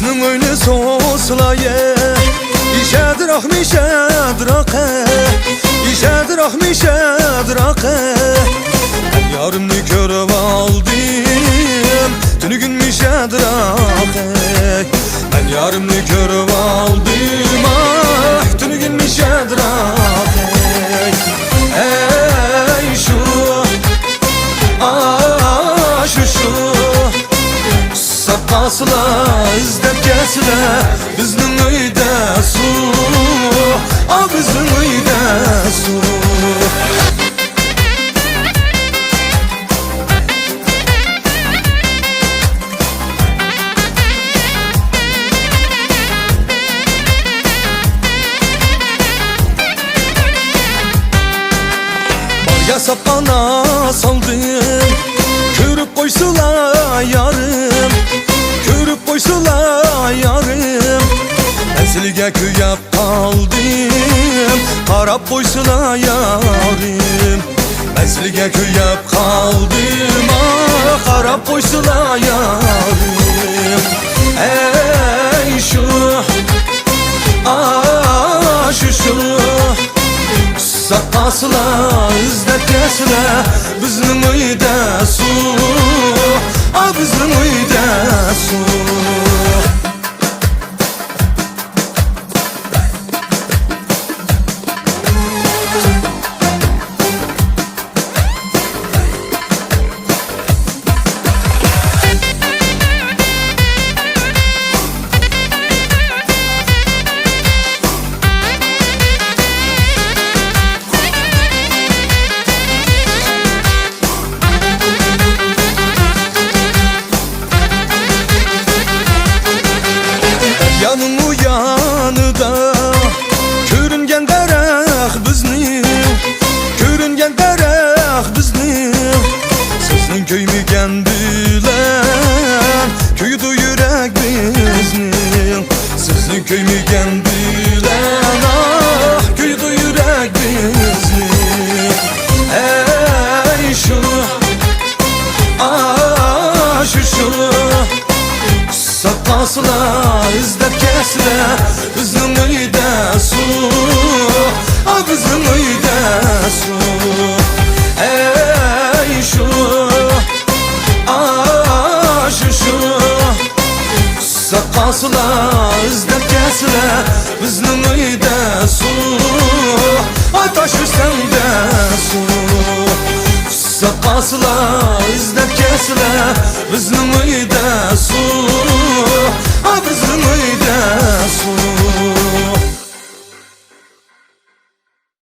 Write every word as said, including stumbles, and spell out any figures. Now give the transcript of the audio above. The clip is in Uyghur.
ئۆينى سوسلايە، ئىشەدىراق مىشەدىراقە، ئىشەدىراق مىشەدىراقە. مەن يارىمنى كۆرۈۋالدىم، تۈنۈگۈن مىشەدىراقە. مەن يارىمنى كۆرۈۋالدىم، ئاھ، تۈنۈگۈن مىشەدىراقە. ئەي شۇ، ئاھ، شۇ، شۇ. ساقاسلا ئىزدەپ كەلسىلە، بىزنىڭ ئۆيدە سۇ، ئا، بىزنىڭ ئۆيدە سۇ. بار ياساپ ئانا سالدىم، كۆرۈپ قويسىلا يارىم، كۆرۈپ قويسىلا يارىم. مەن سىلىگە كۆيەپ قالدىم، قاراپ قويسىلا يارىم. مەن سىلىگە كۆيەپ قالدىم، ئاھ، قاراپ قويسىلا يارىم. ئەي شۇ، ئاھ، شۇ، شۇ. ساقاسلا ئىزدەپ كەلسىلە، بىزنىڭ ئۆيدە سۇ، ئا، بىزنىڭ ئۆيدە سۇ. دەريانىڭ ئۇ يانىدا كۆرۈنگەن دەرەخ بىزنىڭ، كۆرۈنگەن دەرەخ بىزنىڭ. سىزنىڭ كۆيمىگەن بىلەن كۆيىدۇ يۈرەك بىزنىڭ. سىزنى كۆيمىگەن بىلەن، ئاھ، كۆيىدۇ يۈرەك بىزنى. ئەي شۇ، ئاھ، شۇ، شۇ. ساقاسلا ئىزدەپ كەلسىلە، بىزنىڭ ئۆيدە سۇ، ئاھ، بىزنىڭ ئۆيدە سۇ. ئەي شۇ، ئاھ، شۇ، شۇ. ساقاسلا ئىزدەپ كەلسىلە، بىزنىڭ ئۆيدە سۇ، ئاي تاش ئۈستەڭدە سۇ. ساقاسلا ئىزدەپ كەلسىلە، بىزنىڭ